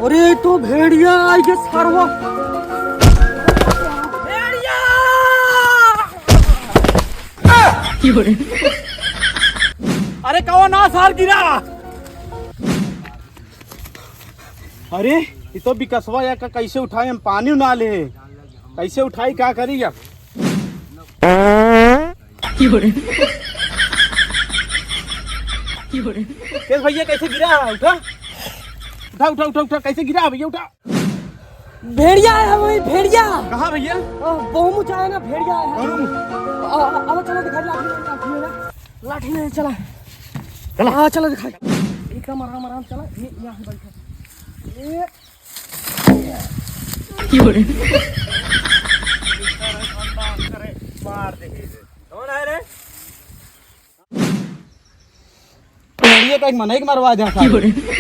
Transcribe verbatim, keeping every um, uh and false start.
अरे, तो भेड़िया आई गे सरवा। भेड़िया! अरे, कौन ना सार गिरा? अरे, ये तो बिकसवा या का कैसे उठाई, हम पानी ना ले। कैसे उठाई, का करी अब? केस भैया, कैसे गिरा? उठा, उठा, उठा, उठा, उठा, कैसे गिरा भैया? उठा। भेड़िया है भाई, भेड़िया। कहाँ भैया? आ, बहुमुच आया ना, भेड़िया है। बहुमुच? आ, आ, अब चलो दिखा, लाठी ले, लाठी ले, लाठी ले, चला। चला। हाँ, चलो दिखा। एकदम आराम, आराम चला। ये यहाँ बैठा। ये मार दे। कौन है रे? भेड़िया का एक मनई के मरवा दे सारे।